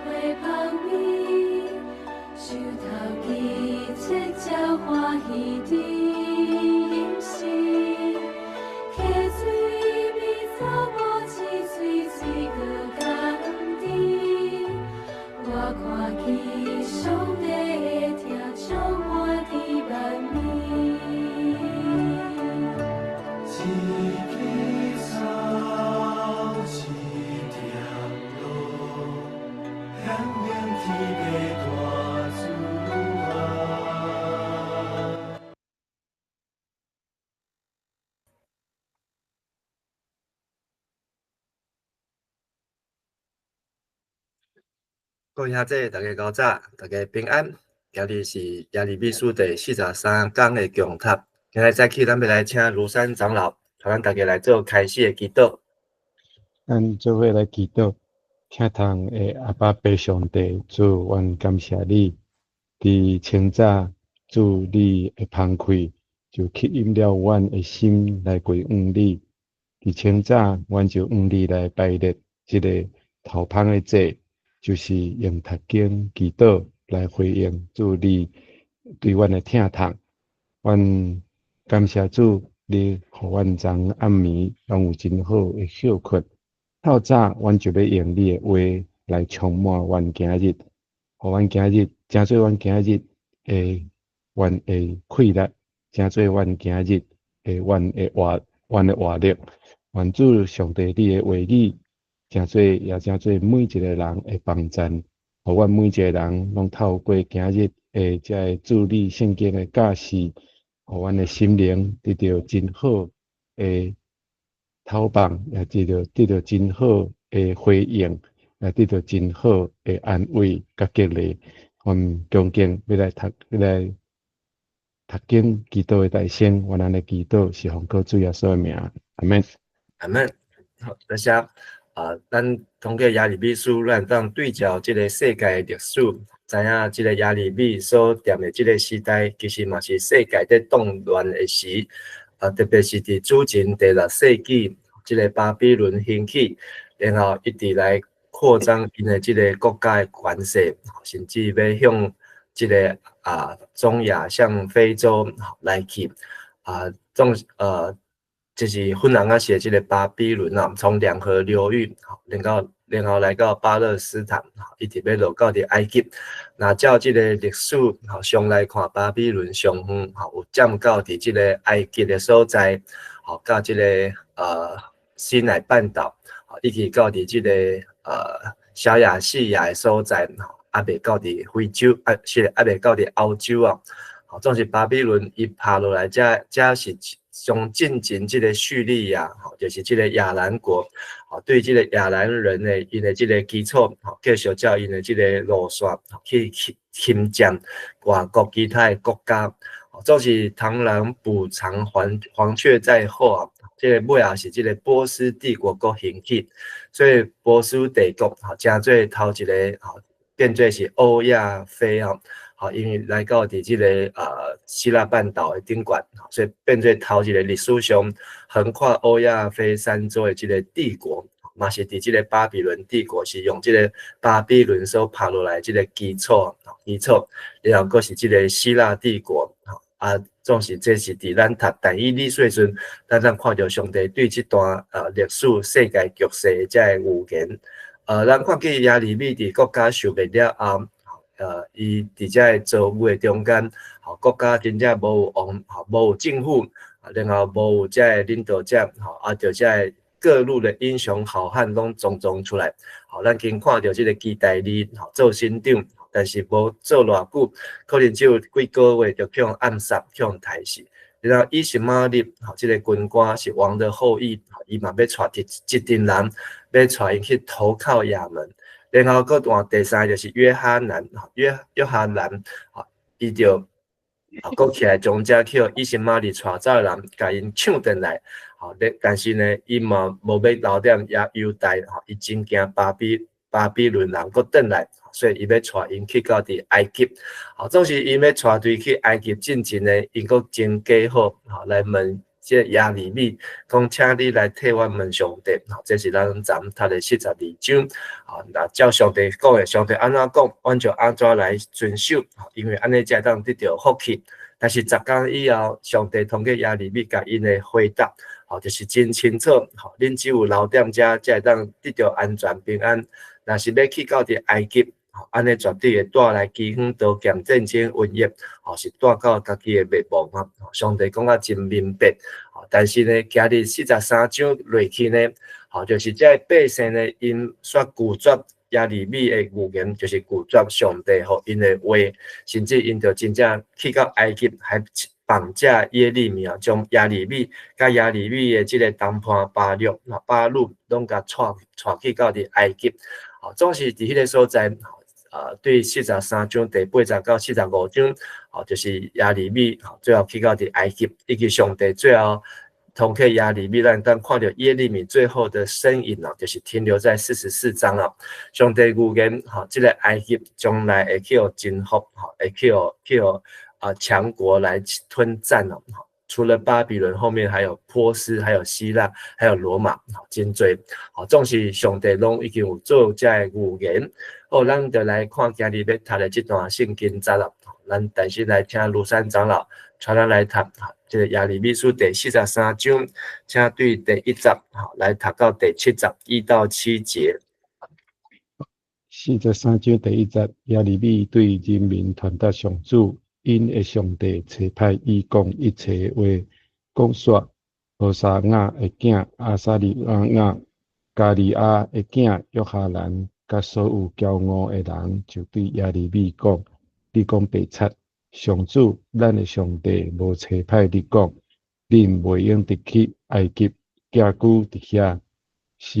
花芳味，樹頭季節才歡喜佇飲食，溪水味草無刺水水閣甘甜。我看見上帝的疼充滿佇萬民。一枝草，一粒露，顯明天的大主啊！各位兄弟，大家早，大家平安。今日是耶利米書第43講的共讀。今日早起，咱欲來請廬山長老，帶咱大家來做開始的祈禱。咱做伙來祈禱，疼痛的阿爸父上帝，主，阮感謝你，佇清早，主你的芳氣就吸引了阮的心來歸向你。佇清早，阮就向你來排列這个頭香的祭，就是用讀經祈禱來回應主你對阮的疼痛。阮感謝主，你予阮昨暗暝攏有真好的歇睏。透早，阮就欲用你的話來充滿阮今日，予阮今日成做阮今日的阮的氣力，成做阮今日的阮的活力。願主上帝你的話語，成做也成做每一個人的幫贊，予阮每一個人攏透過今日的這个主你聖經的教示，予阮的心靈得著真好的透放，也得著真好的回應，也得著真好的安慰佮激勵。阮恭敬欲來讀經祈禱的大聲，阮按呢祈禱是奉靠主耶穌的名，阿們。阿們。好，多謝。啊，咱通過耶利米書，咱當對照這个世界的歷史，知影這个耶利米所踮的這个時代，其實嘛是世界佇動亂的時。啊，特別是佇主前第六世紀，這个巴比倫興起，然後一直來擴張𪜶的這个國家的權勢，甚至欲向這个中亞向非洲來去。啊，總就是分人仔是這个巴比倫啊，從兩河流域，然後來到巴勒斯坦，一直欲落到佇埃及。若照這个歷史上來看，巴比倫上遠有佔到佇這个埃及的所在，到這个西奈半島，以及到佇這个小亞細亞的所在，猶未到佇非洲，啊，是猶未到佇歐洲啊。總是巴比倫伊拍落來，這這是將進前這个敘利亞，就是這个亞蘭國，對這个亞蘭人的𪜶的這个基礎，繼續照𪜶的這个路線去侵佔外國其他的國家。總是螳螂捕蟬，黃雀在後啊。這个尾後是這个波斯帝國閣興起，所以波斯帝國，成做頭一个，變做是歐亞非啊。好，因為來到佇這个希臘半島的頂懸，所以變做頭一个歷史上橫跨歐亞非三洲的這个帝國，嘛是佇這个巴比倫帝國是用這个巴比倫所拍落來這个基礎，然後閣是這个希臘帝國，啊，總是這是佇咱讀但以理書的時陣，咱通看著上帝對這段歷史世界局勢的這个預言。咱看見耶利米佇國家受滅了後，伊佇遮个遭遇的中間，國家真正無有王，無有政府，然後無有遮个領導者，啊，就遮个各路的英雄好漢攏慫恿出來，咱經看著這个基大利做省長，但是無做偌久，可能只有幾個月就去予暗殺，去予刣死。然後以實瑪利，這个軍官是王的後裔，伊嘛欲帶一陣人，欲帶𪜶去投靠亞捫。然後閣換第三個就是約哈難，約哈難，伊就閣起來將遮去予以實瑪利帶走的人，共𪜶搶轉來，但是呢，伊嘛無欲留踮遐猶大，伊真驚巴比倫人閣轉來，所以伊欲帶𪜶去到佇埃及，總是𪜶欲帶隊去埃及進前呢，𪜶閣真假好，來問這個耶利米講，請你來替阮問上帝，吼，這是咱昨昏讀的42章，啊，若照上帝講的，上帝按怎講，阮就按怎來遵守，因為按呢才會當得著福氣。但是10工以後，上帝通過耶利米共𪜶的回答，吼，就是真清楚，吼，恁只有留踮遮，才會當得著安全平安。若是欲去到佇埃及，按呢絕對會帶來饑荒、刀劍、戰爭、瘟疫，吼，是帶到家己的滅亡啊！上帝講甲真明白，但是呢，今日四十三章落去呢，吼，就是這个百姓呢，𪜶煞拒絕耶利米的預言，就是拒絕上帝予𪜶的話，甚至𪜶就真正去到埃及，還綁架耶利米啊，將耶利米佮耶利米的這个同伴巴錄、巴錄攏共帶去到佇埃及，吼，總是佇彼个所在。對四十三章第八節到45章，吼，就是耶利米，最後去到佇埃及，以及上帝最後通過耶利米，咱當看著耶利米最後的身影啊，就是停留在44章啊。上帝預言，吼，這个埃及將來會去予征服，吼，會去予強國來吞佔哦。除了巴比倫，後面還有波斯，還有希臘，還有羅馬，真濟。吼，總是上帝攏已經有做這个預言。好，咱就來看今日欲讀的這段聖經節啦。咱重新來聽廬山長老帶咱來讀，這个耶利米書第四十三章，請對第一節，來讀到第七節，1到7節。四十三章第一節，耶利米對人民傳達上主𪜶的上帝差派伊講一切話，講煞何沙雅的囝亞撒利雅、迦利亞的囝約哈難，佮所有驕傲的人，就對耶利米講：你講白賊，上主咱的上帝無差派你講，恁袂用得去埃及寄居佇遐，是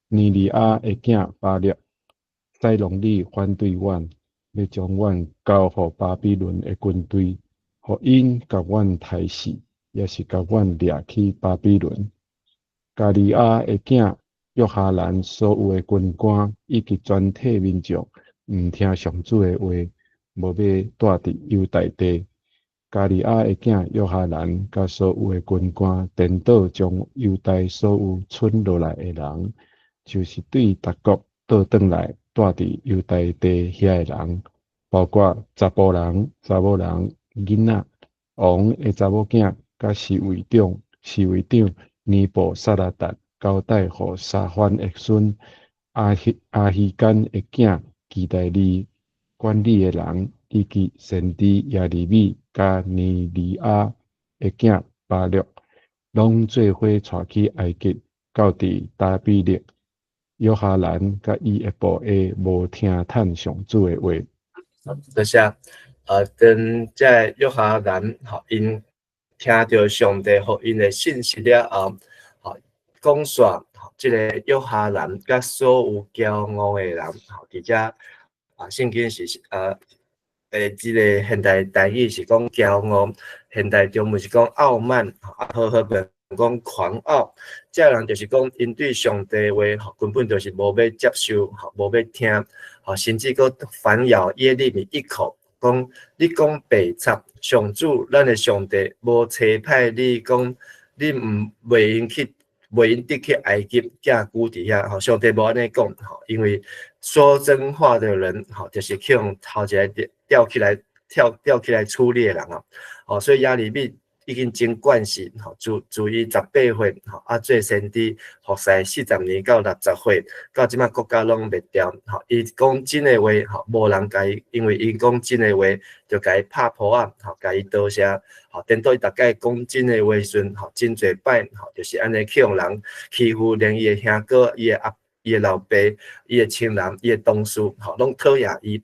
尼利亞的囝巴錄，使弄你反對阮，欲將阮交予巴比倫的軍隊，予𪜶共阮刣死，抑是共阮掠去巴比倫。迦利亞的囝約哈難，所有的軍官以及全體民眾，毋聽上主的話，無欲蹛佇猶大地。迦利亞的囝約哈難，佮所有的軍官，顛倒將猶大所有賰落來的人，就是對別國倒轉來蹛佇猶大地遐的人，包括查埔人、查某人、囡仔、王的查某囝，佮侍衛長尼布撒拉旦交代予沙番的孫亞希甘的囝基大利管理的人，以及先知耶利米佮尼利亞的囝巴錄，攏做伙帶去埃及，到佇達比勒。約哈難佮伊的部下無聽趁上主的話。多謝。當這个約哈難，吼，𪜶聽著上帝予𪜶的信息了後，吼，講煞，這個約哈難佮所有驕傲的人，吼，佇遮啊，聖經是這个現代台語是講驕傲，現代中文是講傲慢，啊，和合本講狂傲，這个人就是講，𪜶對上帝話，吼，根本就是無欲接受，吼，無欲聽，吼，甚至閣反咬耶利米一口，講你講白賊，上主咱的上帝無差派你講，你毋袂用去，袂用得去埃及寄居佇遐，吼，上帝無按呢講，吼，因為說真話的人，吼，就是去予頭一个吊起來，吊起來處理的人啊，吼，所以耶利米已經真慣勢，吼，自伊18歲，吼，啊做先知，服侍40年到60歲，到這擺國家攏滅掉，吼，伊講真的話，吼，無人共伊，因為伊講真的話，就共伊拍噗仔，吼，共伊刀殺，吼，顛倒伊逐擺講真的話時陣，吼，真濟擺，吼，就是按呢去予人欺負，連伊的兄哥、伊的阿、伊的老爸、伊的親人、伊的同事，吼，攏討厭伊，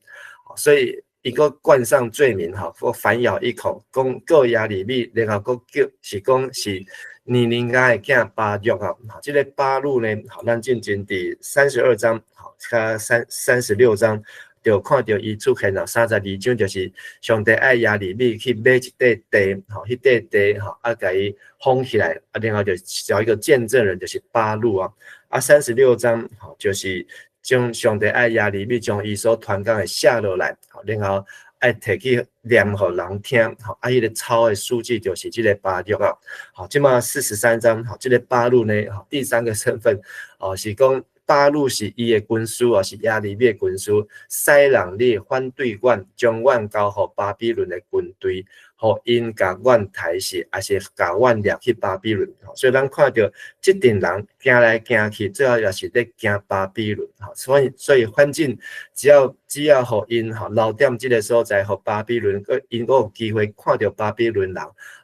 所以伊閣冠上罪名，吼，閣反咬一口，講告耶利米，然後閣叫是講是尼利亞的囝巴錄啊，這个巴錄呢，吼，咱進前佇32章，吼，佮36章，就看著伊出現了。32章就是上帝愛耶利米去買一塊地，吼，彼塊地，吼，啊，共伊封起來，啊，然後就找一個見證人，就是巴錄啊。啊，36章，吼，就是將上帝愛耶利米將伊所傳講的寫落來，然後愛愛提去念予人聽，吼，啊，彼个抄的書記就是這个巴錄啊。好，這馬43章，吼，這个巴錄呢，吼，第三個身份，哦，是講巴錄是伊的軍師啊，是耶利米的軍師，使人你反對阮，將阮交予巴比倫的軍隊，予𪜶共阮刣死，抑是共阮掠去巴比倫。所以咱看著這陣人驚來驚去，最後也是咧驚巴比倫。所以反正只要予𪜶吼留踮這个所在，予巴比倫，閣𪜶閣有機會看著巴比倫人，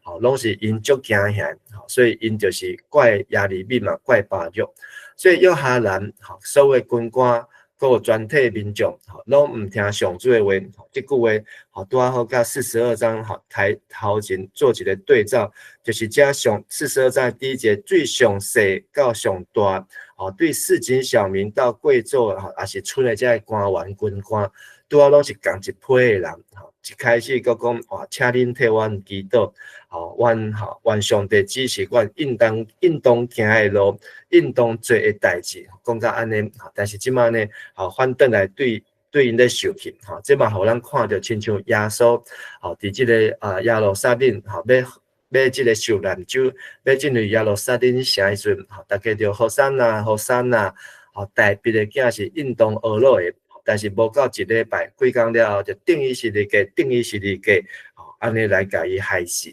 吼，攏是𪜶足驚嚇。所以𪜶就是怪耶利米嘛，怪巴錄。所以約哈難，吼，所有軍官，閣有全體民眾，吼，攏毋聽上主的話。這句話，吼，拄仔好佮42章，吼，抬頭前做一个對照，就是這上42章第一節對上細到上大，吼，對市井小民到貴胄，吼，抑是村的這个官員軍官，拄仔攏是仝一批的人，吼。一開始閣講，哇，請恁替阮祈禱，吼，阮吼，願上帝指示阮應當行的路，應當做的代誌，講甲按呢，但是這馬呢，吼，反轉來對𪜶咧受氣，吼，這嘛予咱看著親像耶穌，吼，佇這个啊耶路撒冷，吼，欲這个受難週，欲進入耶路撒冷城的時陣，吼，大家就和散那，和散那，吼，大衛的囝是應當呵咾的。但是無夠一禮拜，幾工了後就釘伊十字架，釘伊十字架，吼，按呢來共伊害死。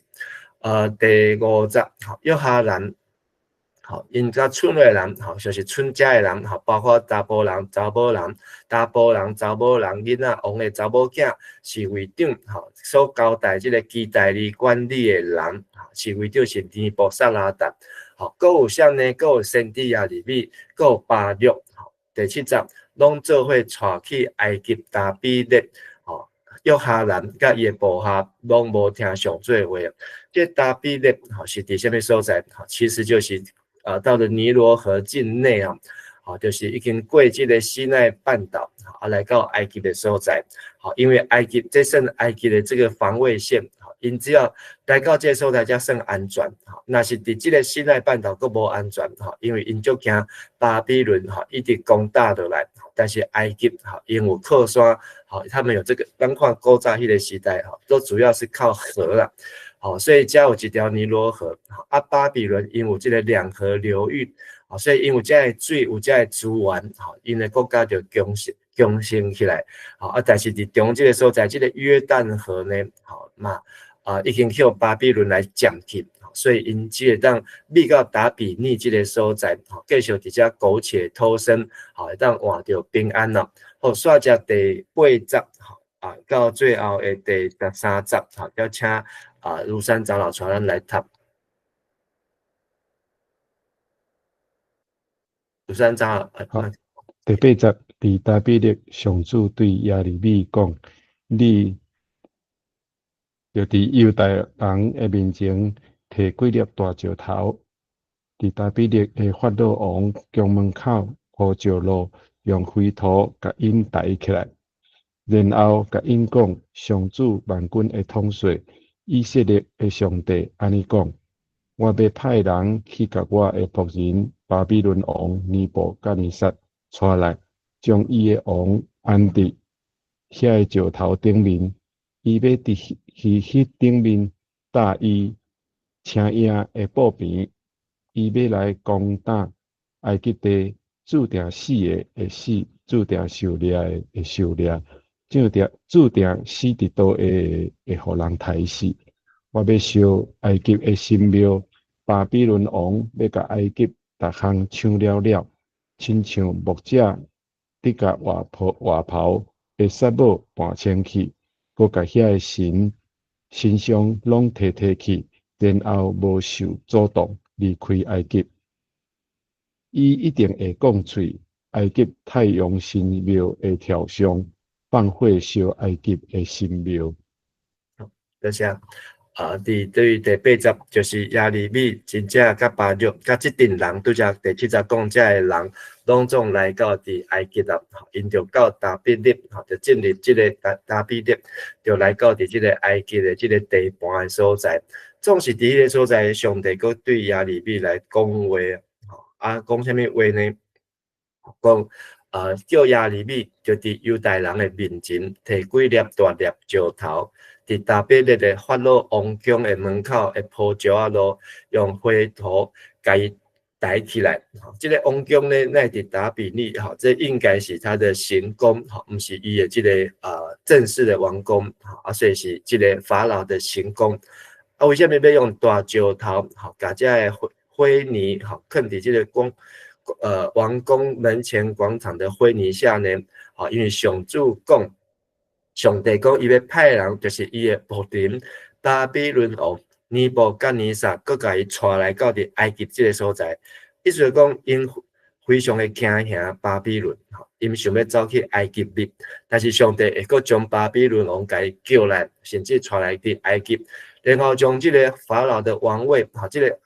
第五節，吼，約哈難，吼，𪜶佮村的人，吼，就是村遮的人，吼，包括查埔人、查某人、查埔人、查某人、囡仔、王的查某囝，侍衛長，吼，所交代這个基大利管理的人，侍衛長是尼布撒拉旦，吼，閣有啥呢？閣有先知耶利米，閣有巴錄，吼，第七節。攏做伙帶去埃及達比勒，吼，約哈難佮伊的部下攏無聽上主的話。這達比勒吼是佇啥物所在？吼，其實就是到了尼羅河境內啊，吼，就是已經過這个西奈半島，啊，來到埃及的所在。吼，因為埃及這算埃及的這个防衛線，吼，𪜶只要來到這个所在才算安全。吼，若是佇這个西奈半島閣無安全，吼，因為𪜶足驚巴比倫，吼，一直攻打落來。但是埃及，吼，𪜶有靠山，吼，他們有這个，咱看古早彼个時代，吼，都主要是靠河啦，吼，所以遮有一條尼羅河，啊，巴比倫𪜶有這个兩河流域，所以𪜶有遮个水，有遮个資源，吼，𪜶的國家就強盛起來，吼，啊，但是佇中這个所在，這个約旦河呢，吼嘛，啊，已經予巴比倫來佔去，所以𪜶只會當避到達比尼這个所在，吼，繼續佇遮苟且偷生，吼，會當換著平安咯。好，煞只第八節，吼，啊，到最後的第13節，吼，要請啊如山長老帶咱來讀。如山長老，好，第八節，佇達比勒，上主對耶利米講：你著佇猶大人的面前提幾粒大石頭，佇達比勒的法老王宮門口鋪石路，用灰土共𪜶抬起來，然後共𪜶講：上主萬軍的統帥，以色列的上帝按呢講：我欲派人去共我的僕人巴比倫王尼布甲尼撒帶來，將伊的王安佇遐个石頭頂面，伊欲佇彼頂面搭伊車軛的布棚，伊欲來攻打埃及地，注定死的會死，注定受掠的會受掠，注定死佇刀下的會予人刣死。我欲燒埃及的神廟，巴比倫王欲共埃及逐項搶了了，親像牧者佇共外袍的紗帽盤清去，閣共遐个神神像攏提去，然後無受阻擋離開埃及。伊一定會講碎埃及太陽神廟的雕像，放火燒埃及的神廟。多謝。啊，佇對於第八節，就是耶利米真正佮巴錄，佮這陣人，拄才第七節講這个人，攏總來到佇埃及啦，𪜶就到達比勒，吼，就進入這个達比勒，就來到佇這个埃及的這个地盤的所在。總是佇彼个所在，上帝閣對耶利米來講話，吼，啊，講啥物話呢？講叫耶利米就佇猶大人的面前提幾粒大粒石頭，佇大比勒的法老王宮的門口的鋪石仔路，用灰土共伊抬起來。這个王宮呢，乃佇達比尼，吼，這應該是他的行宮，吼，毋是伊的這个正式的王宮，啊，所以是這个法老的行宮。啊，為啥物欲用大石頭，吼，共這个灰灰泥，吼，囥佇這个王宮門前廣場的灰泥下呢？吼，因為上主講，上帝講，伊欲派人，就是伊的僕人巴比倫王尼布甲尼撒，閣共伊帶來到佇埃及這个所在。意思講，𪜶非常的驚嚇巴比倫，吼，𪜶想欲走去埃及入，但是上帝會閣將巴比倫王共伊叫來，甚至帶來佇埃及，然後將這个法老的王位，吼，這个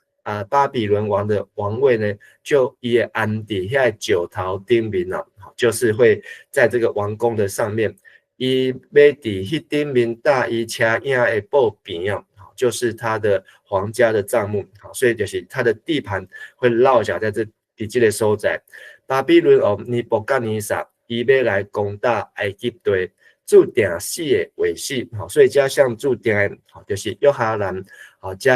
巴比倫王的王位呢，就伊會安佇遐个石頭頂面啊，就是會在這个王宮的上面，伊欲佇彼頂面搭伊車影的布棚啊，就是他的皇家的帳幕，所以就是他的地盤會落腳在這佇這个所在。巴比倫王尼布甲尼撒，伊欲來攻打埃及地，注定死的會死，所以這項注定的，就是約哈難，這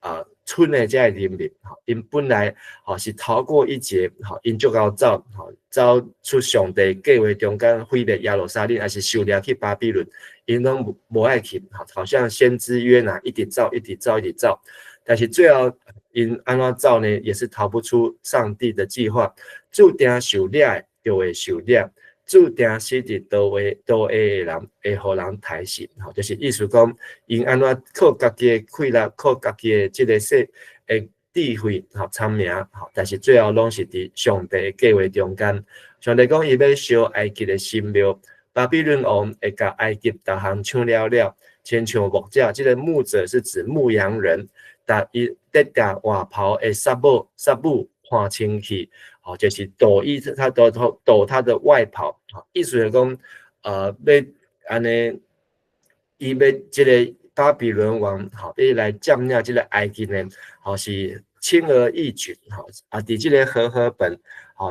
个村的這个人民，𪜶本來是逃過一劫，𪜶足𠢕走，走出上帝計劃中間毀滅耶路撒冷，抑是受掠去巴比倫，𪜶攏無愛去，好像先知約拿一直走，一直走，一直走，但是最後𪜶按怎走呢？也是逃不出上帝的計劃，注定受掠的就會受掠，注定死佇刀下刀下的人會予人刣死，就是意思講，𪜶按怎靠家己的氣力，靠家己的這个說的智慧，聰明，但是最後攏是佇上帝的計劃中間。上帝講伊欲燒埃及的神廟，巴比倫王會共埃及逐項搶了了，親像牧者，這个牧者是指牧羊人，逐伊得共外袍的紗布紗布看清氣。就是抖衣，他抖抖他的外袍，意思是講，欲按呢，伊欲這个巴比倫王，欲來佔領這个埃及呢，是輕而易舉，啊，佇這个和合本，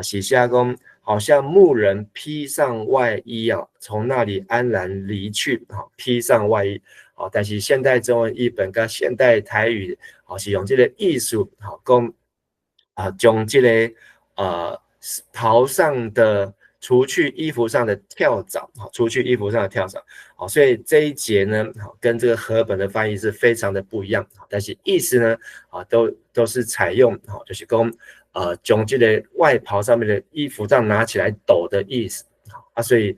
是寫講，好像牧人披上外衣啊，從那裡安然離去，披上外衣，但是現代中文譯本佮現代台語，是用這个意思，講，啊，將這个袍上的除去衣服上的跳蚤，除去衣服上的跳蚤，好，所以這一節呢，跟這個和本的翻譯是非常的不一樣，但是意思呢，啊，都是採用，就是講，將這个外袍上面的衣服這樣拿起來抖的意思，啊，所以，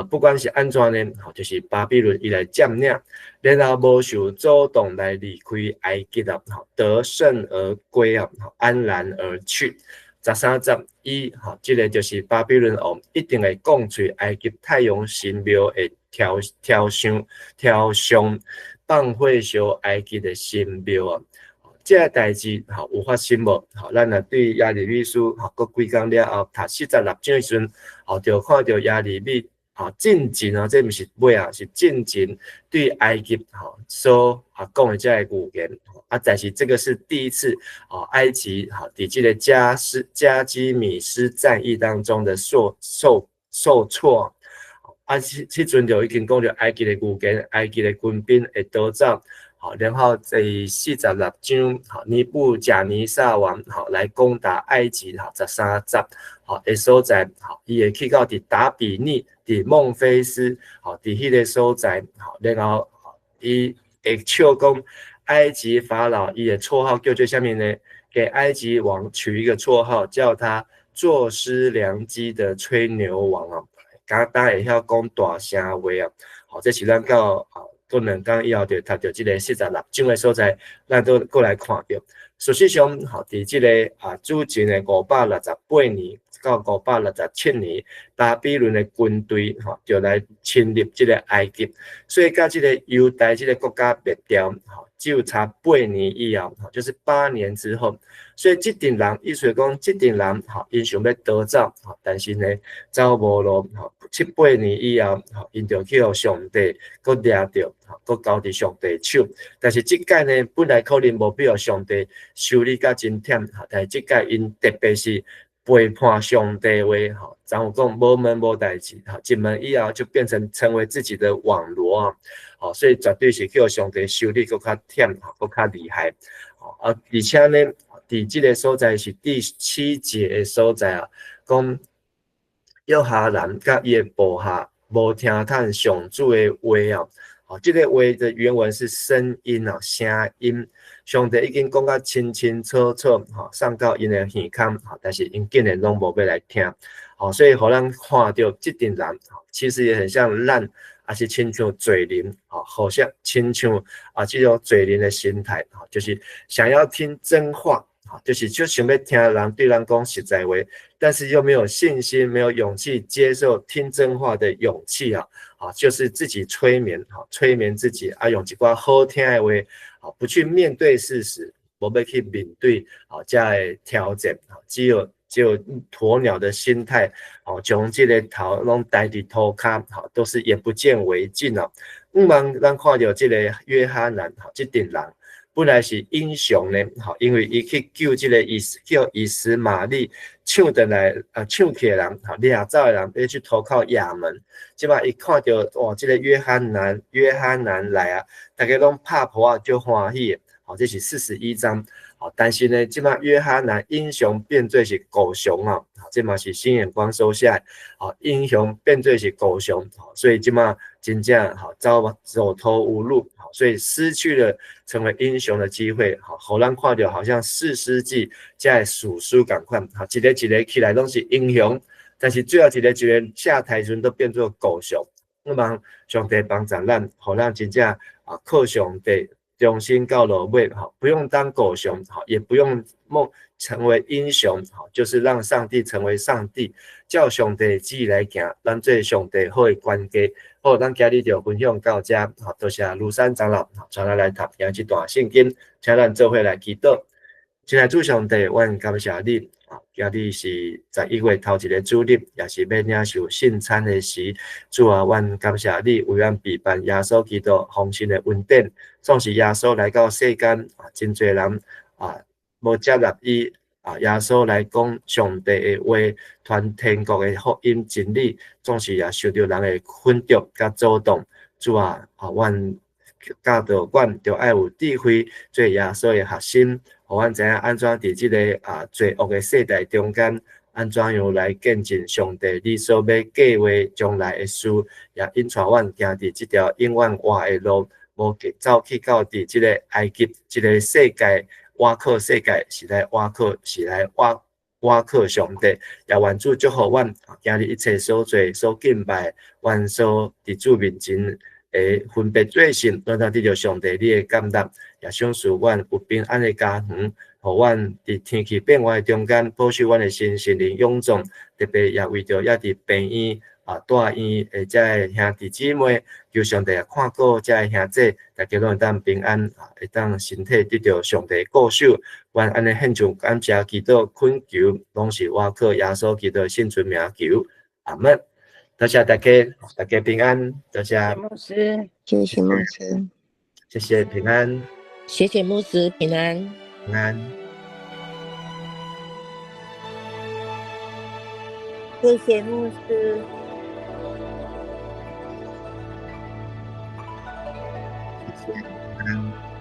不管是按怎呢，就是巴比倫伊來佔領，然後無受阻擋來離開埃及啊，得勝而歸啊，安然而去。13節，伊吼，這个就是巴比倫王一定會降墜埃及太陽神廟的雕雕像雕像，放火燒埃及的神廟啊！這个代誌吼有發生無？吼，咱若對耶利米書吼，閣幾工了後讀46章的時陣，吼，就看著耶利米吼進前啊，這毋是尾啊，是進前對埃及吼所啊講的這个預言。啊，但是這个是第一次，哦，埃及吼佇這个加基米斯戰役當中的受挫，啊，彼陣就已經講著埃及的預言，埃及的軍兵會逃走，好，然後在46章，吼，尼布甲尼撒王，吼，來攻打埃及，吼，13節，吼，的所在，吼，伊會去到佇達比尼，佇孟菲斯，吼，佇彼个所在，吼，然後伊會笑講埃及法老，伊的綽號叫做啥物呢？給埃及王取一個綽號，叫他坐失良機的吹牛王啊！敢當會曉講大聲話啊！好，這是咱到啊，過兩工以後就讀著這个46章的所在，咱都閣來看著。事實上，吼，佇這个主前的568年到567年，巴比倫的軍隊吼就來侵入這个埃及，所以共這个猶大這个國家滅掉，吼，只有差八年以後，就是8年之後。所以這陣人，意思講，這陣人吼，𪜶想欲逃走，吼，但是呢，走無路，吼，七八年以後，吼，𪜶就去予上帝閣掠著，吼，閣交佇上帝手。但是這擺呢，本來可能無必予上帝修理甲真忝，吼，但是這擺𪜶特別是背叛上帝話，吼，昨有講無問無代誌，吼，一問以後就變成成為自己的網羅啊，吼，所以絕對是叫上帝修理閣較忝，閣較厲害，啊，而且呢，佇這个所在是第七節的所在啊，講約哈難佮伊的部下無聽趁上主的話啊，吼，這个話的原文是聲音啊，聲音。上帝已經講甲清清楚楚，吼，送到𪜶的耳孔，吼，但是𪜶竟然攏無欲來聽，吼，所以予咱看著這陣人，其實也很像咱，也是親像罪人，吼，好像親像啊這種罪人的心態，吼，就是想要聽真話，就是就想欲聽人對咱講實在話，但是又沒有信心、沒有勇氣接受聽真話的勇氣啊，啊，就是自己催眠，哈，催眠自己啊，用一寡好聽的話。不去面對事實，無欲去面對，好，這个挑戰，只有鴕鳥的心態，好，將這个頭攏埋佇塗跤，好，都是眼不見為淨哦。毋茫咱看著這个約哈難，吼，這陣人本來是英雄呢，吼，因為伊去救這个叫以實瑪利搶轉來啊，搶去的人，吼，掠走的人，欲去投靠亞捫。這擺伊看著哇，這个約哈難來啊，大家攏拍噗仔足歡喜的，吼，這是41章。吼，但是呢，這擺約哈難英雄變做是狗熊啊，這嘛是新眼光所寫的，吼，英雄變做是狗熊，所以這擺真正吼走投無路，所以失去了成為英雄的機會，吼，予咱看著好像士師記這个史書仝款，吼，一个一个起來攏是英雄，但是最後一個一個下台時陣都變做狗熊。希望上帝幫助咱，予咱真正啊靠上帝忠心到落尾，吼，不用當狗熊，吼，也不用夢成為英雄，吼，就是讓上帝成為上帝，照上帝旨意來行，咱做上帝好的管家。好，咱今日就分享到這，好，多謝盧山長老，帶咱來讀今這段聖經，請咱做伙來祈禱。親愛主上帝，阮感謝你，啊，今日是11月頭一個主日，也是欲領受聖餐的時。主啊，阮感謝你為阮備辦耶穌基督豐盛的恩典。總是耶穌來到世間，啊，真濟人啊無接納伊，啊，耶穌來講上帝的話，傳天國的福音真理，總是也受著人的困著佮阻擋。主啊，啊，阮教導阮著愛有智慧，做耶穌的學生。予阮知影按怎佇這个啊罪惡的世代中間，按怎樣來見證上帝你所欲計劃將來的事，也引帶阮行佇這條永遠活的路，無走去到佇這个埃及這个世界，倚靠世界，是來倚靠，是來倚靠上帝。也願主祝福阮，今日一切所做、所敬拜，阮所佇主面前的分別做聖，攏通得著上帝你的感納，也賞賜阮有平安的家園，予阮佇天氣變化的中間，保守阮的身心靈勇壯。特別也為著猶佇病院啊、住院的這个兄弟姊妹，求上帝也看顧這个兄弟，大家攏會當平安，會當身體得著上帝顧守。阮按呢獻上感謝祈禱懇求，攏是倚靠耶穌基督聖尊名求，阿門。多謝大家，大家平安，多謝牧師，謝謝牧師，謝謝平安，謝謝牧師平安，平安，謝謝牧師，謝謝平安。